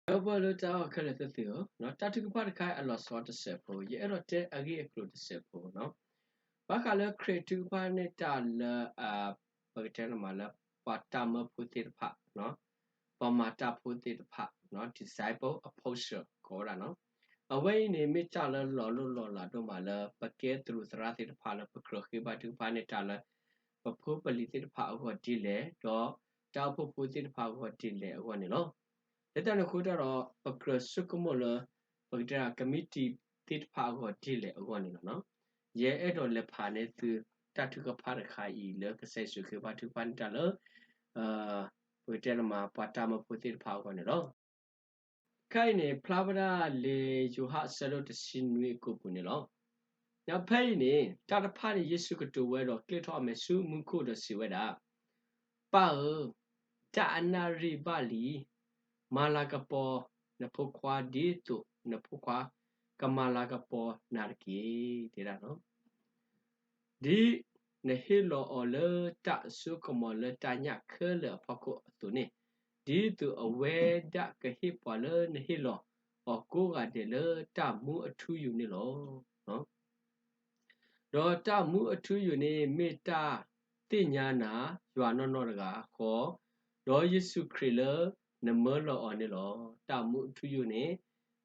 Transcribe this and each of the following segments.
ဒီပုၢ်ဝဲၢ်လၢတၢ်အဲၣ်ခဲလၢာ်သ့ၣ်ဧၢ, တၢ်ထုကဖၣ်တခါအံၤအလီၤဆီတစဲးဖိ, ယအဲၣ်ဒိးတဲအဂ့ၢ်အကျိၤတစဲးဖိနီၤ. ဘၣ်ဃးလၢခရံာ်ထုကဖၣ်န့ၢ်တၢ်လၢ ပကတဲန့ၣ်မးလၢ ပှၤတၢ်မၢဖိသ့ၣ်တဖၣ်, ပှၤမၤတၢ်ဖိသ့ၣ်တဖၣ်, disciple, apostle ကိးဝဲဒၣ်နီၤ. အဝဲအံၤန့ၣ် မ့ၢ်တၢ်လၢလီၤလိၢ်လီၤလးဒိၣ်မးလၢ ပကဲသရူးသရၣ်သ့ၣ်တဖၣ်လၢပကြၢးဃ့ဘါထုကဖၣ်န့ၢ်တၢ်လၢ ပဖိပလံၤသ့ၣ်တဖၣ်အဂီၢ်ဒ်လဲၣ်, ဒီးတၢ်အိၣ်ဖှိၣ်ဖိသ့ၣ်တဖၣ်အဂီၢ်ဒ်လဲၣ်အဂီၢ်န့ၣ်လီၤ. လၢတၢ်န့ၣ်အဃိတၢ်ဒီး ပကြၢးဆိကမိၣ်လၢ ပကတဲဒၣ် committee သ့ၣ်တဖၣ်အဂီၢ်ဒ်လဲၣ်အဂီၢ်န့ၣ်လီၤ. ယအဲၣ်ဒိးလဲၤဖးန့ၢ်သု တၢ်ထုကဖၣ်တခါအံၤလၢ ကစၢ်ယ့ၣ်ၡူးဃ့ဘါထုကဖၣ်န့ၢ်တၢ်လၢ ပကတဲန့ၣ်မး ပှၤတၢ်မၢဖိသ့ၣ်တဖၣ်အဂီၢ်န့ၣ်လီၤ. တခါအံၤန့ၣ် ဖျါဝဲဒၣ်လံာ်ယိၤဟၣ်အဆၢဒိၣ်တဆံနွံအကိာ်ပူၤန့ၣ်လီၤ. ဒီးဖဲအံၤန့ၣ် တၢ်တဖၣ်န့ၣ် ယ့ၣ်ၡူးကတိၤဝဲဒီးကျ့ၣ်ထီၣ်အမဲာ်ဆူမူခိၣ်ဒီးစံးဝဲဒၣ်, ပၢ်ဧၢ, တၢ်အနၣ်ရံၣ်ဘၣ်လံ, မၤလၤကပီၤနဖိခွါဒ်သိးနဖိခွါကမၤလၤကပီၤနၤတက့ၢ်, တဲဒၣ် ဒ်နဟ့ၣ်လီၤအီၤလၢတၢ်အစိကမီၤလၢတၢ်ညၣ်ခဲလၢာ်အဖီခိၣ်အသိးန့ၣ်, ဒ်သိးအဝဲဒၣ်ကဟ့ၣ်ပှၤလၢနဟ့ၣ်လီၤအီၤကိးဂၤဒဲးလၢတၢ်မူအထူအယိာ်န့ၣ်လီၤ. ဒီးတၢ်မူအထူအယိာ်န့ၣ် မ့ၢ်တၢ်သ့ၣ်ညါနၤယွၤနီၢ်နီၢ်တဂၤဃီ, ဒီးယ့ၣ်ၡူးခရံာ်လၢနမၢလီၤအီၤန့ၣ်လီၤ. တၢ်မူအထူအယိာ်န့ၣ်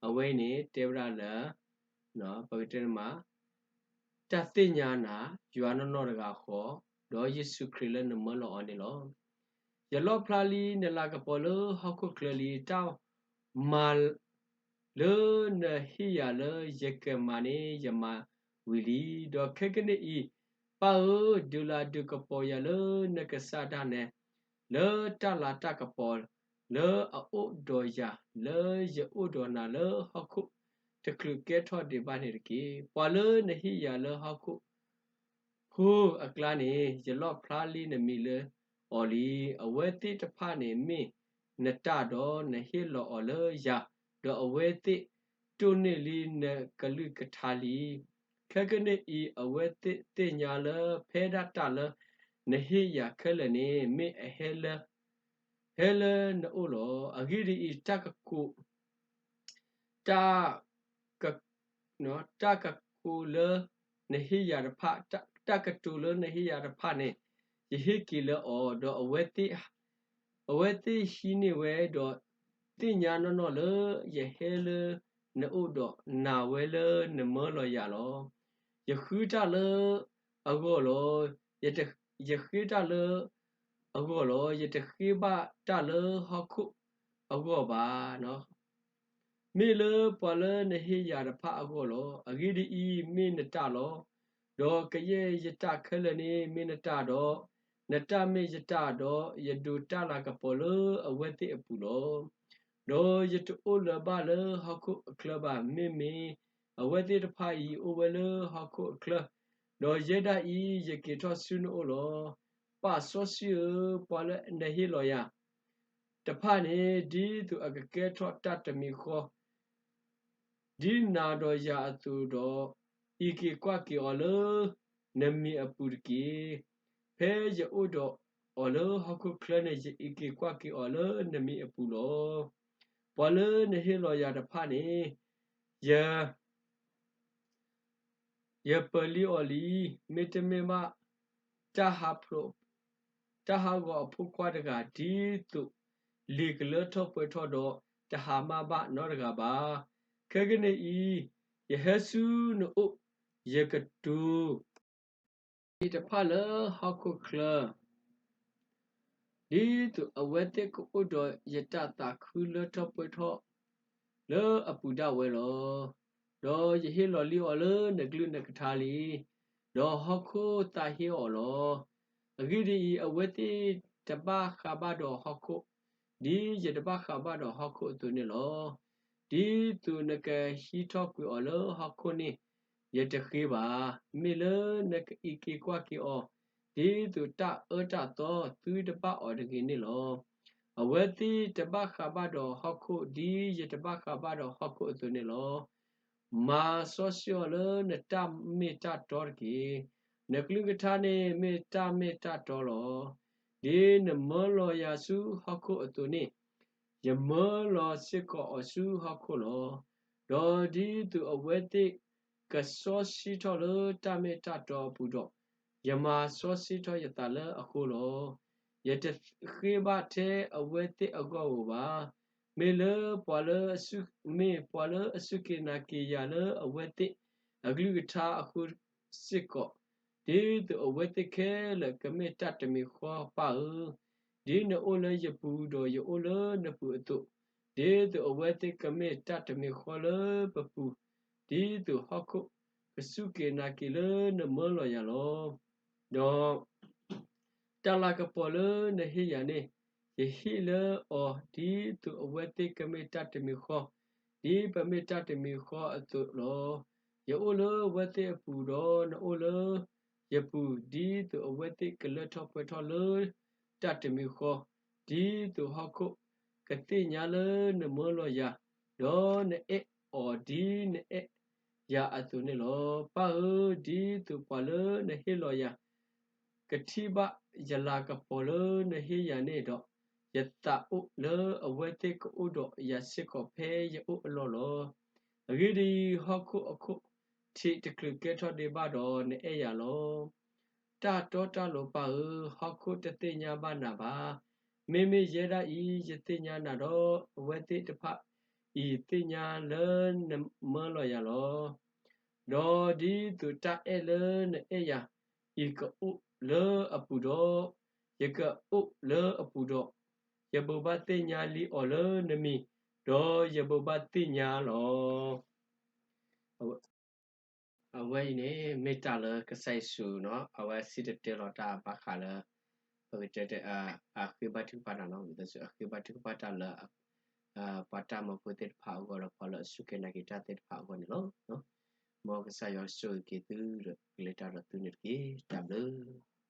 အဝဲအံၤန့ၣ် တဲဝဲဒၣ်လၢ ပကတဲန့ၣ်မး တၢ်သ့ၣ်ညါနၤ ယွၤနီၢ်နီၢ်တဂၤဃီ, ဒီးယ့ၣ်ၡူးခရံာ်လၢနမၢလီၤအီၤန့ၣ်လီၤ. ယလီၣ်ဖျါလံနလၤကပီၤလၢဟီၣ်ခိၣ်ချၢလံ, တၢ်မၤလၢနဟ့ၣ်ယၤလၢယကမၤန့ၣ် ယမၤဝံၤလံ. ဒီးခဲကနံၣ်အံၤ, ပၢ်ဧၢ, ဒုးလၤဒုးကပီၤယၤလၢနကစၢ်ဒၣ်နဲ, လၢတၢ်လၤတၢ်ကပီၤ လၢအအိၣ်ဒီးယၤ လၢယအိၣ်ဒီးနၤလၢဟီၣ်ခိၣ်တချုးကဲထီၣ်ဒံးဘၣ်န့ၣ်တက့ၢ်. ပှၤလၢနဟ့ၣ်ယၤလၢဟီၣ်ခိၣ်ဖိအကျါန့ၣ် ယလီၣ်ဖျါလံနမံၤလၢအီၤလံ. အဝဲသ့ၣ်တဖၣ်န့ၣ်မ့ၢ်နတၢ်ဒီးနဟ့ၣ်လီၤအီၤလၢယၤ, ဒီးအဝဲသ့ၣ်တိၢ်န့ၢ်လံနကလုၢ်ကထါလံ. ခဲကနံၣ်အံၤ အဝဲသ့ၣ်သ့ၣ်ညါလၢဖဲဒၣ်တၢ်လၢနဟ့ၣ်ယၤခဲလၢာ်န့ၣ် မ့ၢ်အဟဲလၢ ဟဲလၢနအိၣ်လီၤ. အဂ့ၢ်ဒ်အံၤ, တၢ်ကကိး တၢ်က တၢ်ကကိးလၢနဟ့ၣ်ယၤတဖၣ်, တၢ်ကတိၤလၢနဟ့ၣ်ယၤတဖၣ်န့ၣ် ယဟ့ၣ်က့ၤလၢအီၤ, ဒီးအဝဲသ့ၣ်ဟံးန့ၢ်ဝဲ, ဒီးသ့ၣ်ညါနီၢ်နီၢ်လၢယဟဲလၢနအိၣ်ဒီးနာ်ဝဲလၢနမၢလီၤယၤလီၤ. ယဃုတၢ်လၢအဂီၢ်လီၤ. ယဃ့တၢ်လၢအဂီၢ်လီၤ. ယတဃ့ဘၣ်တၢ်လၢဟီၣ်ခိၣ်အဂီၢ်ဘၣ်. မ့ၢ်လၢပှၤလၢနဟ့ၣ်ယၤတဖၣ်အဂီၢ်လီၤ. အဂ့ၢ်ဒ်အံၤ, မ့ၢ်နတၢ်လီၤ. ဒီးကယဲၢ်ယတၢ်ခဲလၢာ်န့ၣ်မ့ၢ်နတၢ်ဒီး, နတၢ်မ့ၢ်ယတၢ်ဒီး, ယဒိးတၢ်လၤကပီၤလၢအဝဲသ့ၣ်အပူၤလီၤ. ဒီးယတအိၣ်လၢၤဘၣ်လၢဟီၣ်ခိၣ်အချၢဘၣ်. မ့မ့ၢ်အဝဲသ့ၣ်တဖၣ်အံၤ အိၣ်ဝဲလၢဟီၣ်ခိၣ်အချၢ, ဒီးယဲဒၣ်အံၤ ယက့ၤထီၣ်ဆူနအိၣ်လီၤ. ပၢ်စီဆှံဧၢ, ပှၤလၢနဟ့ၣ်လီၤယၤ တဖၣ်န့ၣ် ဒ်သိးအကကဲထီၣ်တၢ်တမံၤဃီ ဒ်နၤဒီးယၤအသိးဒီး, အံးက့ၤကွၢ်က့ၤအီၤလၢနမံၤအပူၤတက့ၢ်. ဖဲယအိၣ်ဒီးအီၤလၢဟီၣ်ခိၣ်ချၢန့ၣ် ယအံးက့ၤကွၢ်က့ၤအီၤလၢနမံၤအပူၤလီၤ. ပှၤလၢနဟ့ၣ်လီၤယၤတဖၣ်န့ၣ် ယ ယပၢၤလံအီၤလံ, မ့တမ့ၢ်ဘၣ် တၢ်ဟးဖျိး, တၢ်ဟးဂီၤအဖိခွါတဂၤ, ဒ်သိးလံာ်ကလၢထီၣ်ပှဲၤထီၣ်ဒီး တဟါမၢ်ဘၣ်နီတဂၤဘၣ်. ခဲကနံၣ်အံၤ, ယဟဲဆူနအိၣ်, ယကတိၤ တၢ်တဖၣ်လၢဟီၣ်ခိၣ်ချၢ ဒ်သိးအဝဲသ့ၣ်ကအိၣ်ဒီးယတၢ်သးခုလၢထီၣ်ပှဲၤထီၣ်လၢအပူၤဒၣ်ဝဲလီၤ. ဒီးယဟ့ၣ်လီၤလံအီၤလၢနကလုၢ်နကထါလံ, ဒီးဟီၣ်ခိၣ်သးဟ့အီၤလီၤ. အဂ့ၢ်ဒ်အံၤ, အဝဲသ့ၣ်တဘၣ်ဃးဘၣ်ဒီးဟီၣ်ခိၣ်, ဒ်ယတဘၣ်ဃးဘၣ်ဒီးဟီၣ်ခိၣ်အသိးန့ၣ်လီၤ. ဒ်သိးနကဟံးထီၣ်ကွံာ်အီၤလၢဟီၣ်ခိၣ်န့ၣ်, ယတဃ့ဘၣ်. မ့ၢ်လၢနကအံးက့ၤကွၢ်က့ၤအီၤ, ဒ်သိးတၢ်အၢတၢ်သီသုတဘၣ်အီၤတဂ့ၤန့ၣ်လီၤ. အဝဲသ့ၣ်တဘၣ်ဃးဘၣ်ဒီးဟီၣ်ခိၣ်, ဒ်ယတဘၣ်ဃးဘၣ်ဒီးဟီၣ်ခိၣ်အသိးန့ၣ်လီၤ. မၤစီဆှံအီၤလၢနတၢ်မ့ၢ်တၢ်တီတက့ၢ်. နကလုၢ်ကထါန့ၣ်မ့ၢ်တၢ်မ့ၢ်တၢ်တီလီၤ. ဒ်နမၢလီၤယၤဆူဟီၣ်ခိၣ်အသိးန့ၣ်, ယမၢလီၤစ့ၢ်ကီးအီၤဆူဟီၣ်ခိၣ်လီၤ. ဒီးဒ်သိးအဝဲသ့ၣ်ကစီဆှံထီၣ်လၢတၢ်မ့ၢ်တၢ်တီအပူၤဒီး, ယမၤစီဆှံထီၣ်ယသးလၢအဃိလီၤ. ယတဃ့ဘၣ်ထဲအဝဲသ့ၣ်အဂီၢ်ဧိၤဘၣ်. မ့ၢ်လၢပှၤလၢအစူၢ်, မ့ၢ်ပှၤလၢအစူၢ်က့ၤနာ်က့ၤယၤလၢအဝဲသ့ၣ်အကလုၢ်ကထါအဃိစ့ၢ်ကီး, ဒ်သိးအဝဲသ့ၣ်ခဲလၢာ်ကမ့ၢ်တၢ်တမံၤဃီ, ပၢ်ဧၢ, ဒ်နအိၣ်လၢယပူၤဒီးယအိၣ်လၢနပူၤအသိး, ဒ်သိးအဝဲသ့ၣ်ကမ့ၢ်တၢ်တမံၤဃီလၢပပူၤ, ဒ်သိးဟီၣ်ခိၣ်ကစူၢ်က့ၤနာ်က့ၤလၢနမၢလီၤယၤလီၤ. ဒီး တၢ်လၤကပီၤလၢနဟ့ၣ်ယၤန့ၣ်, ယဟ့ၣ်လၢအီၤဒ်သိးအဝဲသ့ၣ်ကမ့ၢ်တၢ်တမံၤဃီ, ဒ်ပမ့ၢ်တၢ်တမံၤဃီအသိးလီၤ. ယအိၣ်လၢအဝဲသ့ၣ်အပူၤ, ဒီးနအိၣ်လၢယပူၤ, ဒ်သိးအဝဲသ့ၣ်ကလၢထီၣ်ပှဲၤထီၣ်လၢတၢ်တမံၤဃီ, ဒ်သိးဟီၣ်ခိၣ်ကသ့ၣ်ညါလၢနမၢလီၤယၤ, ဒီးနအဲၣ်အီၤဒ်နအဲၣ်ယၤအသိးန့ၣ်လီၤ. ပၢ်ဧၢ, ဒ်သိးပှၤလၢနဟ့ၣ်လီၤယၤ ကထံၣ်ဘၣ်ယလၤကပီၤလၢနဟ့ၣ်ယၤန့ၣ်ဒီး, ယသးအိၣ်လၢအဝဲသ့ၣ်ကအိၣ်ဒီးယၤစ့ၢ်ကီးဖဲယအိၣ်အလီၢ်လီၤ. အဂ့ၢ်ဒ်အံၤ, ဟီၣ်ခိၣ်အခိၣ်ထံးတချုးကဲထီၣ်ဒံးဘၣ်ဒီး နအဲၣ်ယၤလီၤ. တၢ်တီတၢ်လိၤပၢ်ဧၢ, ဟီၣ်ခိၣ်တသ့ၣ်ညါဘၣ်နၤဘၣ်. မ့မ့ၢ်ယဲဒၣ်အံၤ ယသ့ၣ်ညါနၤဒီး အဝဲသ့ၣ်တဖၣ်အံၤသ့ၣ်ညါလၢနမၢလီၤယၤလီၤ. ဒီးဒ်သိးတၢ်အဲၣ်လၢနအဲၣ်ယၤအံၤ ကအိၣ်လၢအပူၤဒီး, ယကအိၣ်လၢအပူၤဒီး, ယဘိးဘၣ်သ့ၣ်ညါလံအီၤလၢနမံၤ, ဒီးယဘိးဘၣ်သ့ၣ်ညါလီၤ. အဝဲအံၤန့ၣ် မ့ၢ်တၢ်လၢကစၢ်ယ့ၣ်ၡူး အဝဲစံၣ်တဲၤတဲလီၤတၢ်ဘၣ်ဃးလၢ ပကတဲတဲ အဃ့ဘါထုကဖၣ်တၢ်နီၤ, အဃ့ဘါထုကဖၣ်တၢ်လၢ ပှၤတၢ်မၢဖိသ့ၣ်တဖၣ်အဂီၢ်ဒီး ပှၤလၢအစူၢ်က့ၤနာ်က့ၤတၢ်သ့ၣ်တဖၣ်အဂီၢ်န့ၣ်လီၤ. မ်ကစၢ်ယွၤဆိၣ်ဂ့ၤက့ၤသုဒီး ကလဲၤတၢ်ဒီးသုန့ၣ်တက့ၢ်. တၢ်ဘျုး